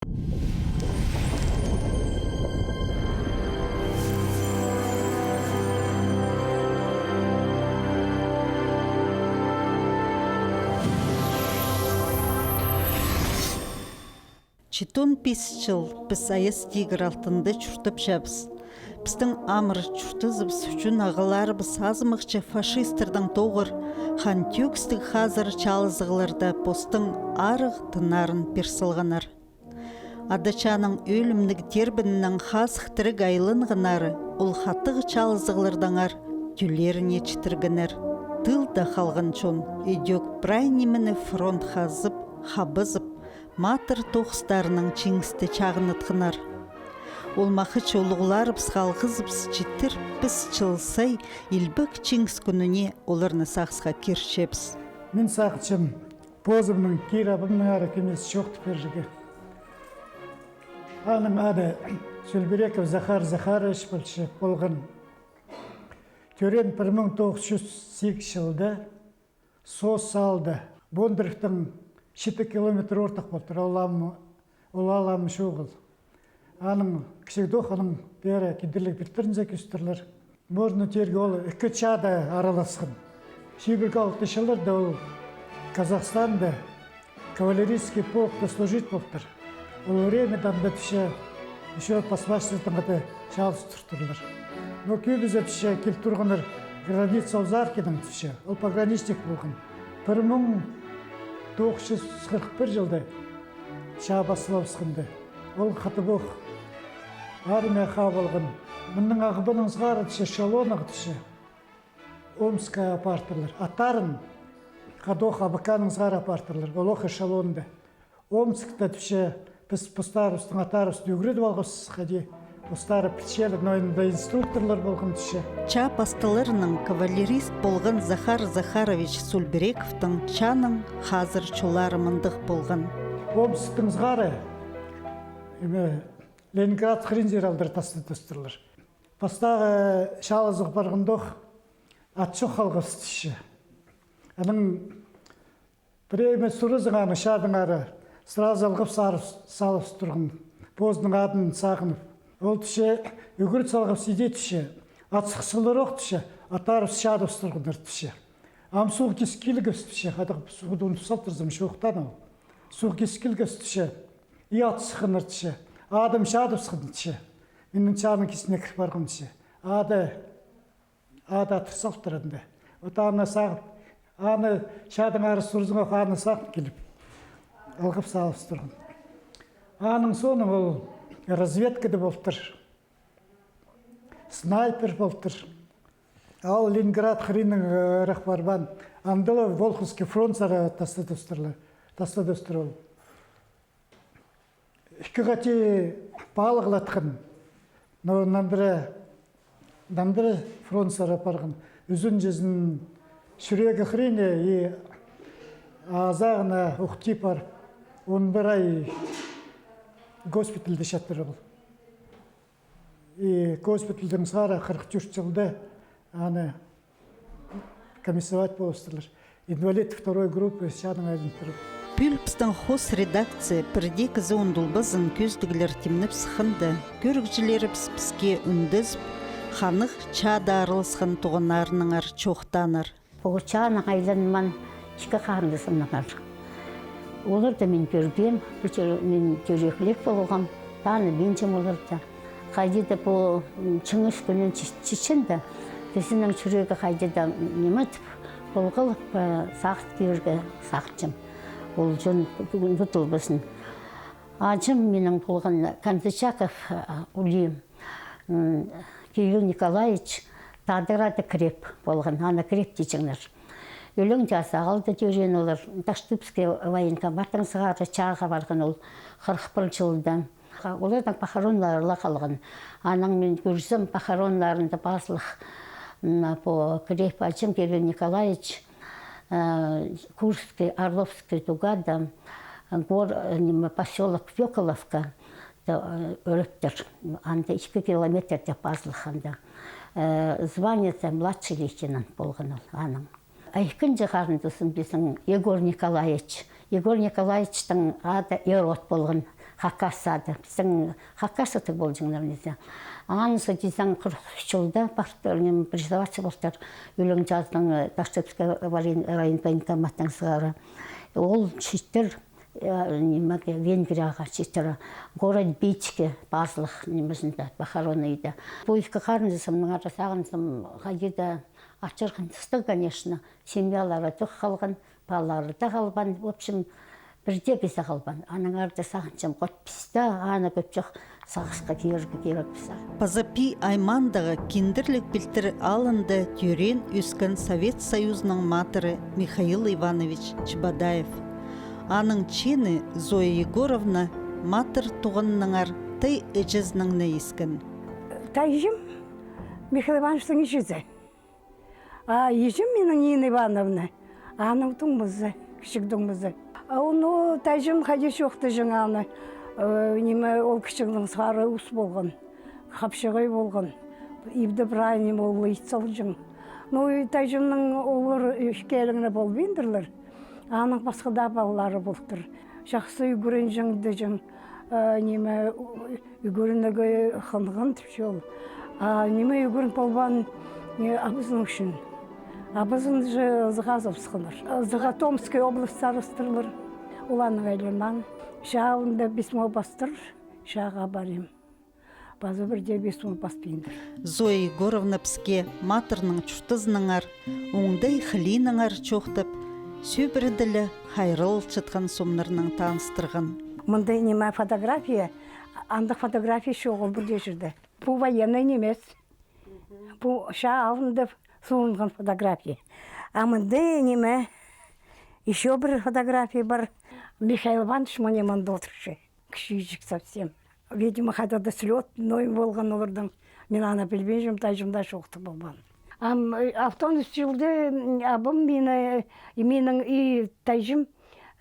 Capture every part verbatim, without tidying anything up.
Читон пис чыл піс Аяс тигір алтында чуртапчабыс. Пістің амыр чуртазыбыс ӱчӱн ағаларыбыс азымахча фашисттердең тоғыр хан тӧкістіг хазыр чаалазығларда постың арығ тынарын пир салғаннар. Ада-чааның ӧлімніг тирбеенінең хазых тіріг айланғаннары ол хатығ чаалазығлардаңар тӧллеріне читіргеннер. Тылда халған чон ідӧк прай нимені фронтха азып, хабазып, матыр тоғыстарынаң чиңісті чағыннатханнар. Ол махачы улуғларыбысха алғызыбыс читір піс чыл сай илбек Чиңіс кӱніне оларны сағысха кирчебіс. Мин сағынчам позымның кир-абамнаңар кӧмес чоохтап пирерге. Аның ады Сулбереков Захар Захарович полча, полған. Тӧреен пір муң тоғыс чӱс сигіс чылда Соос аалда, Бондаревтең читі километр ортых полтыр, ол ам, ол аал ам чоғыл. Аның кізі дох, аның пеер кидірліг пилтірінзер кӧстірлер. Можно тирге, ол ікі чаада араласхан. Чибіргі алты чылларда ол Казахстанда кавалерийский полкта служить полтыр. Ол времяда анда тіпче, ещё пас-пасчазынаң хада чаалас туртырлар. Но кӧбізі тіпче кил турғаннар граница Озаркидаң тіпче. Ол пограничник полған. Пір муң тоғыс чӱс хырых пір чылда чаа пасталыбысханда, ол хатап ох армияа хабылған. Мының ағбаннаң сығара тіпче, эшелоннаң тіпче Омскка апартырлар. Аттарын хада ох Абаканнаң сығара апартырлар. Ол ох эшелонда. Омскта тіпче, піс постарыбыстың аттарыбысты ӱгредіп алғабыс, хайди, постары пілчелер, но анда инструкторлар полған тіпче. Чаа пасталарынаң кавалерист полған Захар Захарович Сулберековтың чааның хазыр чоллары мындағ полған. Омсктаң сығара, ниме, Ленинград хыринзар алдыра тастадыбыстырлар. Пастағы чаалазығ парғанда ох, ат чох халғабыс тіпче. Анаң пірее ниме сурзаң, аны чаадаңар сразу алғап сарып салып турған, позының адын сағынып. Ол тіпче, ӱгрет салғабыс иди тіпче. Ат сыхсалар ох тіпче, аттарыбыс чадыбыс турғаннар тіпче. Ам суғ кис килгебіс тіпче, хадағ суғды ундуп салтырзам, чоохтаан ол. Суғ кис килгебіс тіпче. И ат сыхханнар тіпче. Адым чадыбысхан тіпче. Минің чааның кистіне кір парғам тіпче. Ады, ады атыр салтыр анда. Вот аны сағып, аны чаадаңар сурзаң ох, аны сағып киліп, алғап салып турған. Аның соонаң ол разведкада полтыр. Снайпер полтыр. Ол Ленинград хыриннаң, э, ырах парбаан. Анда ла Волховский фронтсар тастадыбыстырлар. Тастадыбыстыр ол. Ікі хати паалығлатхан. Но нандыра, нандыра фронтсар апарған. Ӱзінҷізін чӱрегі хыринда и азағына ухти парып, он пір ай госпитальда чатыр ол. И госпитальдаң сығара хырых тӧрт чылда аны комиссовать полыстырлар. Инвалид второй группы чаадаң айландырып. Пӱӱл пістің хоос редакция пірдее кізі ундулбазын кӧзідіглер тимнеп сыхханда, кӧрігҷілерібіс піске ӱндезіп, ханығ чаада араласхан туғаннарынаңар чоохтааннар. Пу чаанаң айланмаан ікі харындасымнаңар. Оларны мин кӧргем, пу чир-, мин тӧрееклеп полғам, таныпчам оларны. Хайди даа пу, м, Чиңіс кӱнін чи-, читчең дее, кізінің чӱрегі хайди даа, м, ниме тіп, полғалып, э, сағыт кӧрерге сағынчам. Ол чон пӱӱн пу тылбызын. Аҷам минің полған Канзычаков, э, улим. М, Кирилл Николаевич, тадар ады Креп полған, аны Креп тиҷеңнер. Ӧлең чазағ алды тӧреен олар, Таштыпский военкоматтаң сығара чааға парған ол хырых пір чылда. Оларның похороннары ла халған. Анаң мин кӧрзем, похороннарында пазылых, м, пу Креп аҷам Кирилл Николаевич, э, Курский, Орловский дугада, гор-, э, ниме, посёлок Вёколовка, э, ӧлептір. Анда ікі километрде пазылых анда. Э, званиеде младший лейтенант полған ол аның. А ікінҷі харындасым пістің Егор Николаевич. Егор Николаевичтің ады Ирод полған. Хакас ады. Пістің хакас ады полҷаңнар, не знаю. Анзы тізең, хырых ӱс чылда партылар, ниме, прессоваться полтыр. Ӱлең чазыдаң, э, Таштыпский район, район военкоматтаң сығара. Ол читтір, э, нимеге, Венгрияға читтір. Город Бичке пазылых, нимезінде, похороннай үйде. Пу ікі харындазымның ары сағынзам, хайди даа ачырғаныстығ, конечно. Семьялары тох халған, палалары даа халбаан, в общем, пірдее кізі халбаан. Аның арды сағынчам, хоть пісті, аны кӧп чох сағысха кирерге кирек пісті. Паза Пии аймаандағы Киндірліг пилтірі алнында тӧреен-ӧскен Совет Союзының матыры Михаил Иванович Чебодаев. Аның чині Зоя Егоровна матыр туғаннаңар тай іҷезінеңер искен. Тайҷым Михаил Ивановичтің іҷезі. А іҷем минің Нина Ивановна, аның туңмазы, кічіг туңмазы. А, ну, тайҷым хайди чоохтаҷаң аны, э, ниме, ол кічігдең сығара ус полған, хапчағай полған. Ибде прай ниме, ол ит салҷаң. Ну, и тайҷымның ооллары іккелеңе полбиндырлар. Аның пасха даа палалары полтыр. Чахсы ӱгренҷең, тіҷең, э, ниме, у-, ӱгренерге хынған тіпче ол. А ниме ӱгрен полбаан, э, абызының ӱчӱн. Абызын же ызыға азыбысханнар. Ызыға Томская область сарыстырлар. Ол аның айланмаан. Чаа алнында письмо пастыр, чааға парим. Паза пірдее письмо паспиндыр. Зоя Егоровна піске матырның чуртазынаңар, оңдай хылиинаңар чоохтап, сӧбіреділе хайраллатчатхан сомнарнаң таныстырған. Мында ниме фотография, андағ фотография чоғыл пірдее чирде. Пу военный нимес. Пу чаа алнында сурынған фотография. А мында ниме, ещё пір фотография пар. Михаил Иванович мына мында одырча. Кічіҷек совсем. Видимо, хайда-да слёт, ноо полған оларның. Мин аны пілбинчем, тайҷым даа чоохтап полбаан. Ам, э, алтон ӱс чылда, м, абам мині, и минің, и тайҷым,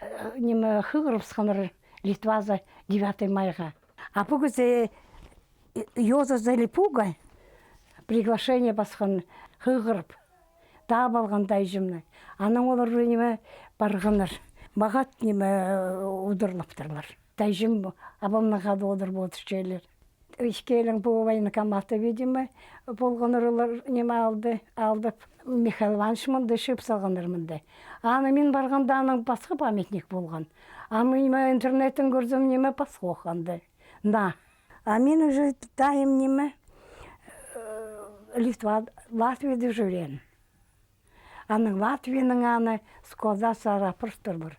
э, ниме, хығырыбысханнар Литваза девятый майға. А пу кізі, э, Йоза Залипуга приглашение пасхан хығырып. Таап алған тайҷымны. Анаң олар, ниме, парғаннар. Мағат, ниме, удурлаптырлар. Тайҷым абамнаң хада одырып одырчалар. Іккелең пу военкоматта, видимо, полғаннар олар, ниме, алды, алдап. Михаил Иванович мында чыып салғаннар мында. Аны мин парғанда, аның пасха памятник полған. А мин, ниме, интернеттең кӧрзем, ниме, пасха ох анда. Да. А мин уже тайым, ниме, э, Литва, Латвияда чӧреем. Анаң Латвияның аны складазар апарыптырлар.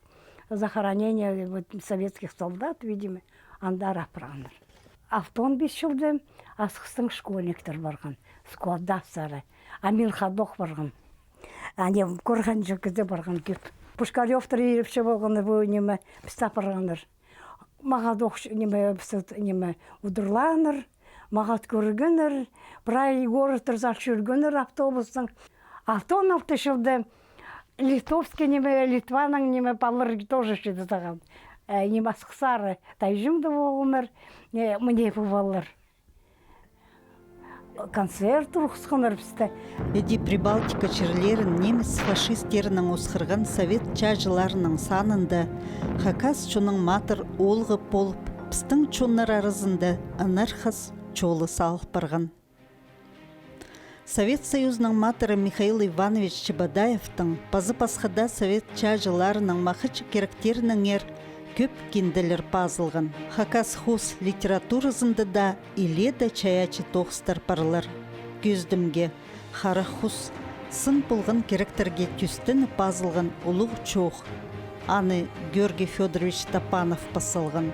Захоронение вот советских солдат, видимо, андар апарғаннар. Алтон пис чылда Асхыстаң школьниктер парған, складазар. А мин хадох парғам. Аны кӧрген чох кізі парған кӧп. Пушкарёвтар ирепче полғаннар, пу, ниме, пісті апарғаннар. Мағат ох, ниме, пісті, ниме, удурлааннар, мағат кӧргеннер, прай городтар сал чӧргеннер автобустаң. Алтон алты чылда литовский, ниме, Литваның, ниме, палалар тоже чыдызаған. Э, ниме, Асхыссар тайҷым даа полғаннар, э, мына пу палалар. Концерт турғысханнар пісті. Іди Прибалтика чирлерін немец фашисттерінең осхырған совет чааҷыларының санында хакас чонның матыр оолғы полып, пістің чоннар аразында анархас чолы салыл парған. Совет Союзының матыры Михаил Иванович Чебодаевтің паза пасха даа совет чааҷыларының махачы киректерінеңер кӧп кинделер пазылған. Хакас хоос литературазында даа илееде чайаачы тоғыстар парлар. Кӧзідімге, «Хара хоос» сын полған киректерге тӧстеніп пазылған улуғ чоох. Аны Георгий Фёдорович Топанов пас салған.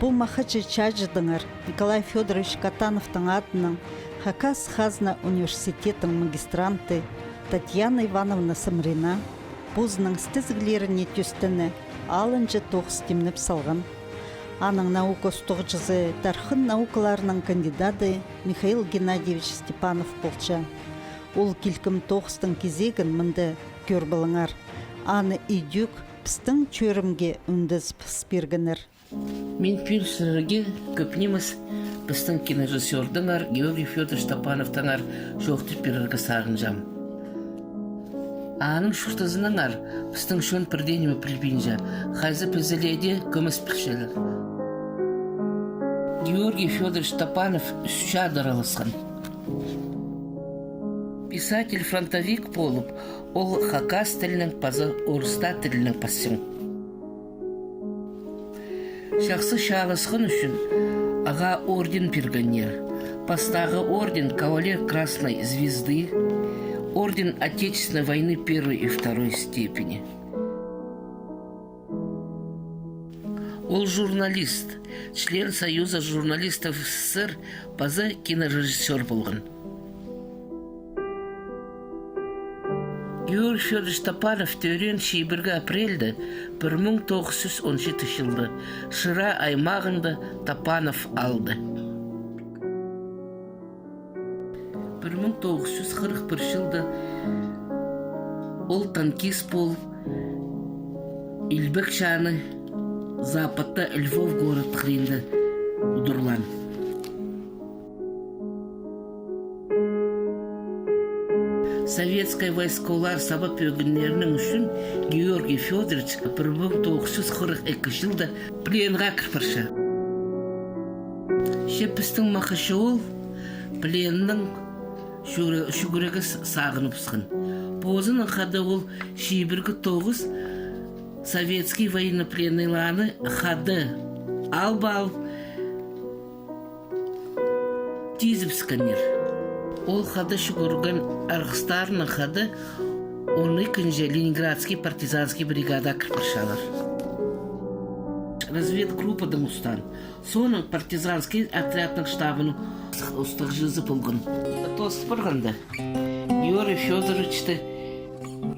Пу махачы чааҷыдаңар Николай Фёдорович Катановтың адынаң Хакас хазна университетінің магистранты Татьяна Ивановна Самрина позының істезіглеріне тӧстене алынҷа тоғыс тимнеп салған. Аның наука устағҷызы тархын наукаларының кандидады Михаил Геннадьевич Степанов полча. Ол килкім тоғыстың кизегін мында кӧріп алыңар. Аны идӧк пістің чӧрімге ӱндезіп піс пиргеннер. Мин пӱӱн сірерге кӧп нимес пістің кинорежиссёрдаңар Георгий Фёдорович Топановтаңар чоохтап пирерге сағынчам. Аның чуртазынаңар пістің чон пірдее ниме пілбинче, хайзы пілзеле дее кӧмес пілчелер. Георгий Фёдорович Топанов ӱс чаада араласхан. Писатель-фронтовик полып, ол хакас тілінең паза орыс тілінең пасчаң. Чахсы чааласхан ӱчӱн ағаа орден пиргеннер. Пастағы орден — кавалер Красной Звезды, орден Отечественной войны первой и второй степени. Ол журналист, член Союза журналистов СССР паза кинорежиссёр полған. Георгий Фёдорович Топанов тӧреен чибіргі апрельде пір муң тоғыс чӱс он читінҷі чылда Шира аймағында, Топанов аалда. Пір муң тоғыс чӱс хырых пір чылда ол танкист полып, Илбек чааны, западта Львов город хыринда удурлаан. Советскай войскалар саба пӧгіннерінің ӱчӱн Георгий Фёдорович пір муң тоғыс чӱс хырых ікі чылда пленға кір парча. Че пістің махачы ол пленнең чӱгре-, чӱгрерге с-, сағыныбысхан. Позының хада ол чибіргі тоғыс советский военнопленныйларны хада алып алып, тизібіскеннер. Ол хада чӱгӱрген арғыстарынаң хада он ікінҷі Ленинградский партизанский бригада кір парчалар. Разведгруппадаң устаан. Соонаң партизанский отрядның штабының устағҷызы полған. Тоос парғанда, Георгий Фёдоровичті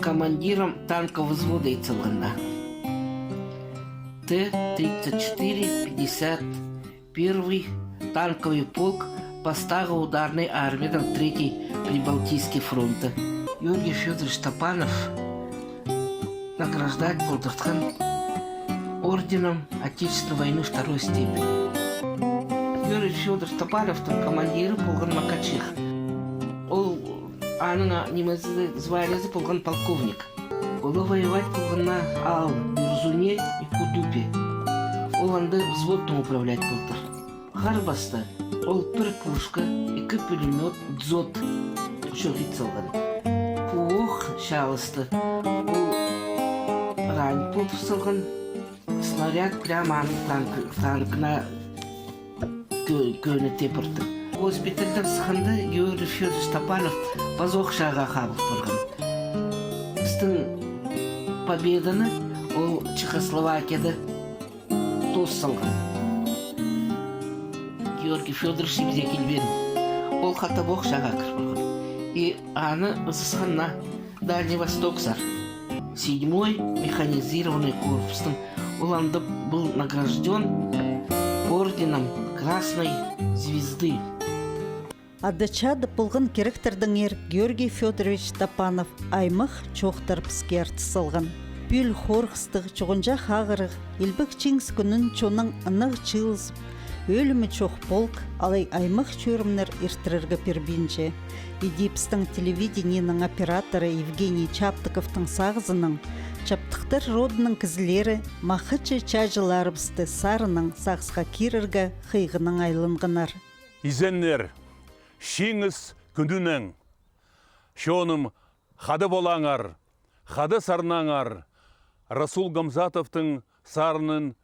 командиром танкового взвода ит салғаннар. Т тридцать четыре пятьдесят первый танковый полк пастағы ударный армиядаң Третий Прибалтийский фронта. Георгий Фёдорович Топанов награждать полдыртхан орденом Отечественной войны второй степени. Георгий Фёдорович Топановтың командирі полған Макачих. Ол, аның, а, нимезі, званиезі полған полковник. Олар воевать полғаннар аал Бюрзуне и Кудупе. Ол анда взводтың управлять полтыр. Хар паста ол пір пушка, ікі пулемёт, дзот чоохтап салған. Пу ох чааласты. Ол ран полтыр салған. Снаряд прямо аның танк-, танкына кӧ-, кӧні тепірді. Госпитальдаң сыхханда Георгий Фёдорович Топанов пазох чааға хабыл парған. Пістің победаны ол Чехословакияда тоос салған. Георгий Фёдорович ибде килбеен. Ол хатап ох чааға кір парған. И аны ызысханнар Дальний Востоксар. Седьмой механизированный корпустың. Ол анда был награждён орденом Красной Звезды. Ада-чада полған киректердеңер Георгий Фёдорович Топанов аймах чоохтар піске артыс салған. Пӱӱл хорғыстығ, чуғынҷах ағырығ, Илбек Чиңіс кӱнін чоннаң ынағ чыылызып, ӧлімі чох полк алай аймах чӧрімнер иртірерге пирбинче. Иди пістің телевидениенің операторы Евгений Чаптыковтың сағызынаң Чаптыхтар родының кізілері махачы чааҷыларыбысты сарынаң сағысха кирерге хыйғынаң айланғаннар. Изеннер, Чиңіс кӱнінең! Чоным, хада полаңар, хада сарнаңар Расул Гамзатовтың сарынын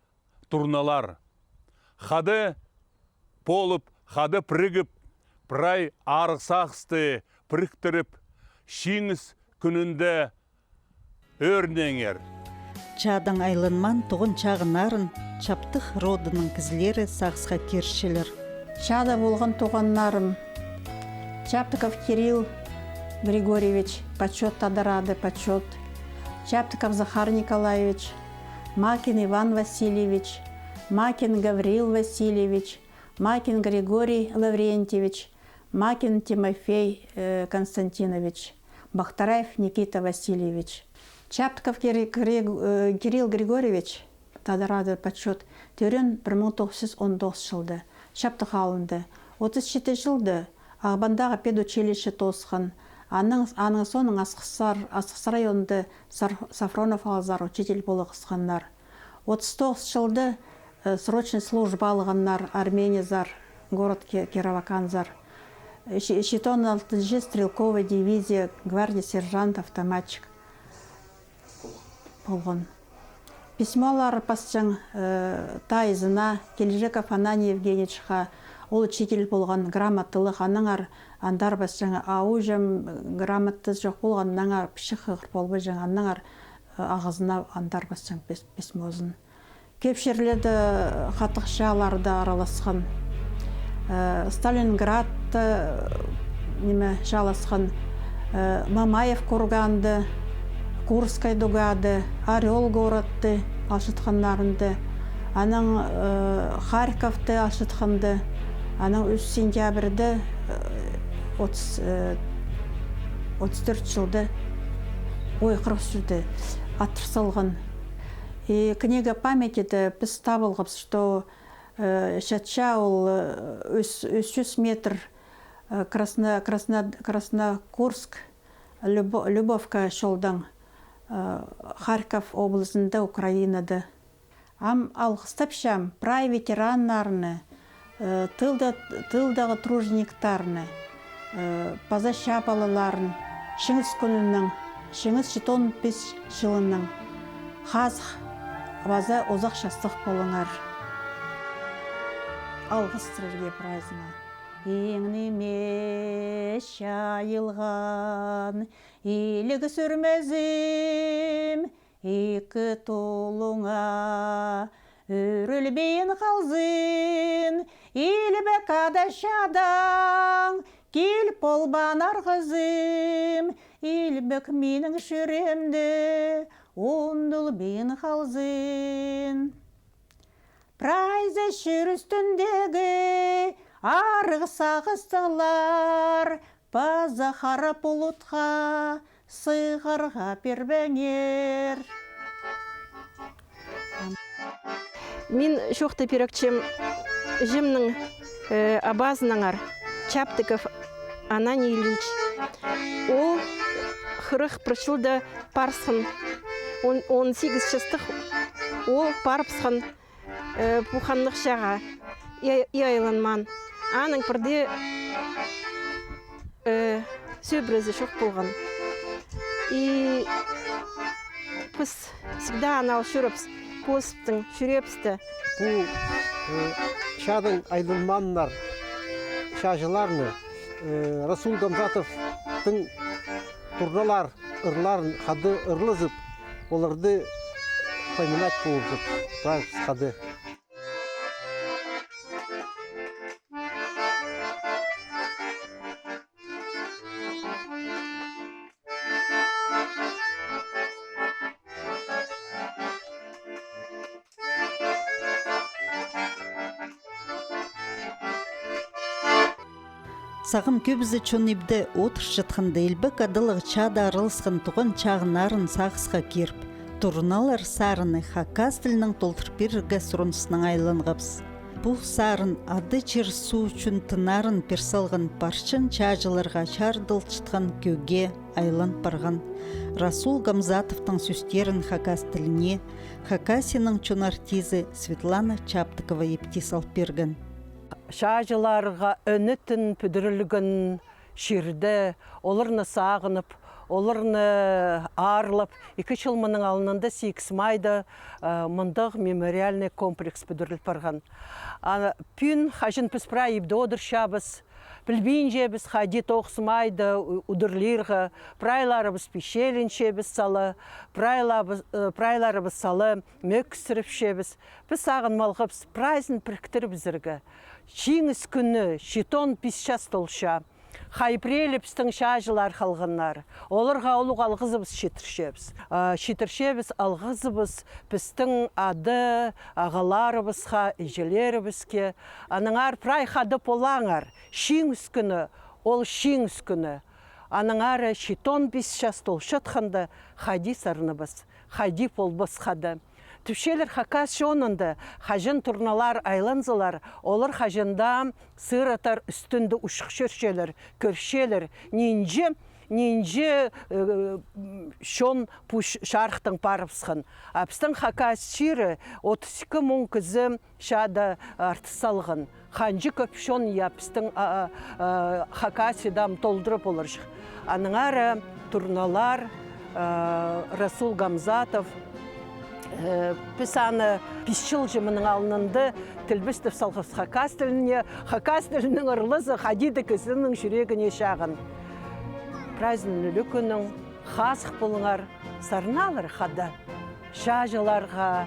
турналар. Хада полып, хада пірігіп, прай арығ сағысты піріктіріп, Чиңіс кӱнінде ӧрінеңер. Чаадаң айланмаан туған чағыннарын Чаптых родының кізілері сағысха кирчелер. Чаада полған туғаннарым: Чаптыков Кирилл Григорьевич, почёт, Тадар ады, почёт, Чаптыков Захар Николаевич, Макин Иван Васильевич, Макин Гаврил Васильевич, Макин Григорий Лаврентьевич, Макин Тимофей, э, Константинович, Бахтараев Никита Васильевич. Чаптыков Кири-, Кири-, э, Кирилл Григорьевич, Тадар ады, почёт, тӧреен пір муң тоғыс чӱс он тоғызынҷы чылда Чаптых аалында. Отыс читі чылда Ағбандағы педучилище тоосхан. Аның, аның соонаң Асхыс-, Асхыс районында Сар-, Сафронов аалзар учитель полығысханнар. Отыс тоғызынҷы чылда Э, срочный служба алғаннар, армянецтер, город Ки-, Кирово-Канзар. Э, чи-, читон алтынҷы стрелковый дивизия, гвардия сержант, автоматчик полған. Письмолар пасчаң, э, тайызына, Килжеков Ананья Евгеньевичха, ол учитель полған, грамоталығ, аннаңар андар пасчаң, а уҷам грамотазы чох полған, аннаңар пічік хығыр полбаҷаң, аннаңар, э, ағазына андар пасчаң пис-, письмозын. Кӧп чирлерде хатығ чааларда араласхан. Э, Сталинградта, э, ниме, чааласхан, э, Мамаев курганда, Курскай дугада, Орёл городты алчатханнарында, анаң, э, Харьковты алчатханда, анаң ӱс сентябрьде, э, отыс, э, отыс тӧрт чылда, ой, хырых чылда атыр салған. И книга памяти-де піс табылғабыс, что, э, чатча ол, э, ӱс, ӱс чӱс метр, э, Красно-, Красно-, Краснокурск, Любо-, Любовка чолдаң, э, Харьков облазында, Украинада. Ам алғыстапчам прай ветераннарны, э, тылда, тылдағы тружениктарны, э, паза чаа палаларын Чиңіс кӱнінең, Чиңіс читон пис чылынаң. Хазых паза узах частығ полыңар. Алғыс сірерге прайзына. Иң ниме чайылған иліг сӱрмезім, ікі тулуңа ӱрілбин халзын, илбек ада чадаң кил полбаан арғызым, илбек минің чӱреемде ундулбин халзын. Прайзы чир ӱстӱндегі арығ сағыстығлар паза хара пулутха сығарға пирбеңер. Мин чоохтап пирекчем іҷемнің, э, абазынаңар, Чаптыков Ананья Ильич. Ол хырых пір чылда парысхан, он, он сигіс частығ ол парыбысхан, э, пу ханнығ чааға и, и айланмаан. Аның пірдее, э, сӧбірезі чох полған. И піс всегда аны ал чӧребіс, позыбыстың чӱреебісте. Пу, э, чаадаң айланмааннар чааҷыларны, э, Расул Гамзатовтың турналар ырларын хада ырлазып, оларды поминать ползып, прайзыбыс хада. Сағам кӧбізі чон ибде одырчатханда, илбек адалығ чаада араласхан туған чағыннарын сағысха киріп, турналар сарыны хакас тілінең толдырып пирерге сурыныснаң айланғабыс. Пу сарын ады чир-суғ ӱчӱн тынарын пир салған парчан чааҷыларға чарыдылчатхан кӧгге айлан парған. Расул Гамзатовтың сӧстерін хакас тіліне Хакасияның чон артизі Светлана Чаптыкова ипти сал пирген. Чааҷыларға ӧнетін пӱдірілген чирде, оларны сағынып, оларны аарлап, ікі чыл мының алнында, сигіс майда, э, мындағ мемориальный комплекс пӱдіріл парған. А пӱӱн хаҷан піс прай ибде одырчабыс, пілбинчебіс, хайди тоғыс майда у-, удурлирға, прайларыбыс пичелінчебіс сала, прайлабыс-, э, прайларыбыс сала мӧксірепчебіс. Піс сағынмалғабыс прайзын піріктірібізерге. Чиңіс кӱні читон пис час толча. Хай пірее ле пістің чааҷылар халғаннар. Оларға улуғ алғызыбыс читірчебіс. А, читірчебіс алғызыбыс пістің ада ағаларыбысха, іҷелерібіске. Аннаңар прай хада полаңар. Чиңіс кӱні, ол чиңіс кӱні. Аннаңар читон пис час толчатханда, хайди сарнабас, хайди полбас хада. Тіпчелер, хакас чонында хаҷан турналар айланзалар, олар хаҷан даа сыыратар ӱстӱнде учух чӧрчелер, кӧрчелер, нинҷе Нинҷе, э, м, чон пу ч-, чарыхтаң парыбысхан. А пістің Хакас чирі отыс ікі муң кізі чаада артыс салған. Ханҷа кӧп чон, я, пістің, а, а, а, Хакасияда ам толдыра поларҷых. Аннаңар турналар, а, Расул Гамзатов, э, піс аны пис чыл чи мының алнында тілбестеп салғабыс хакас тіліне, хакас тілінің ырлазы хайди-да кізінің чӱрегіне чағын. Праздник ӱлӱкӱннең, хазых полыңар, сарналар хада. Чааҷыларға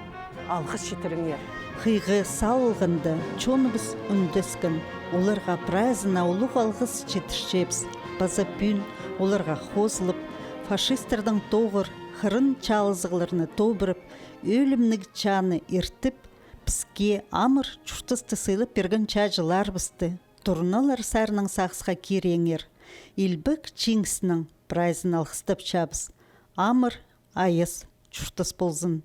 алғыс читіріңер. Хыйға салылғанда чоныбыс ӱндескен, оларға прайзына улуғ алғыс читірчебіс. Паза пӱӱн оларға хозылып, фашисттернің тоғыр хырын чаалазығларны тобырып, ӧлімніг чааны иртіп, піске амыр чуртасты сыйлап пирген чааҷыларыбысты, турналар сарынын сағысха киреңер. Илбек Чиңісінің прайзын алғыстапчабыс. Амыр, айас чуртас ползын.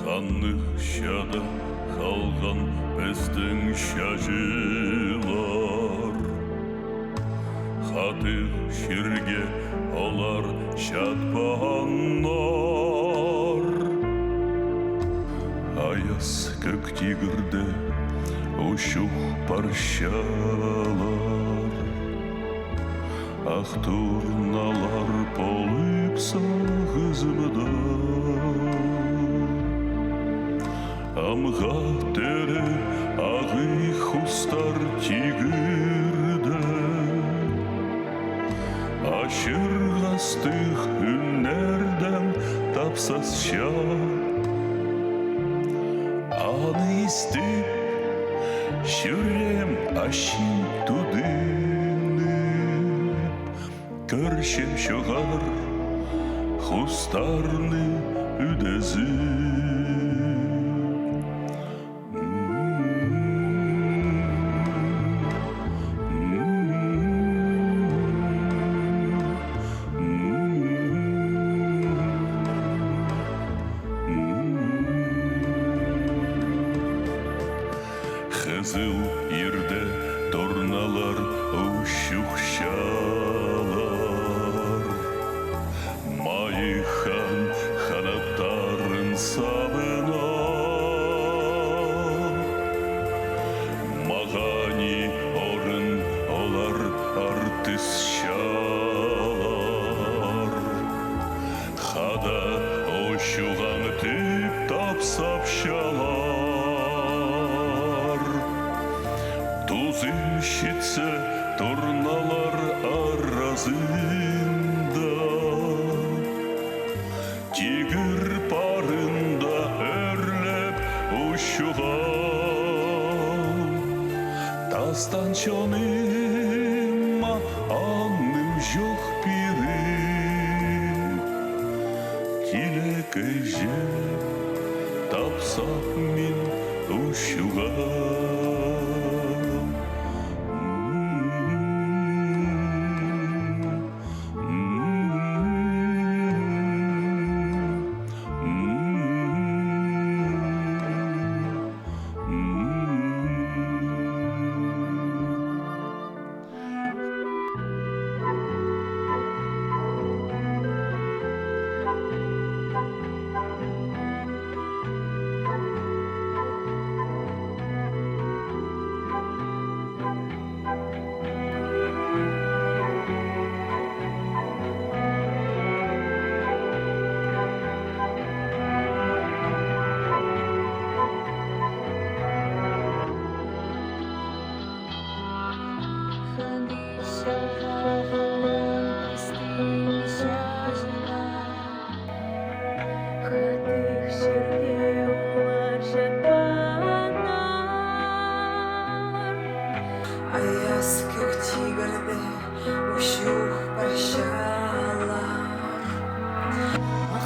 Ханнығ чаада халған пістің чааҷылар. Хатығ чирге олар чатпааннар. Айас кӧк тигірде учух парчалар. Ах турналар полып сағызымда. Амға тірі ағый хустар тигірде. Ачырғастығ ӱннердең тапсасча. Аны истіп, чӱреем ачым тудынып. Кӧрчем чоғар хустарны ӱдезіп. Хызыл ирде турналар учухчалар. Майых Хан ханаттарын сабына. Мағаа ни орын олар артысчалар. Хада учуғ аңытып тапсапчалар. Тузым читсе турналар аразында. Тигір парында ӧрлеп учуғам. Тастан чоныма анным чох пиріп. Тилек ээҷе тапсап мин учуғам. Аяс кӧк тигірде учух парчалар. Ах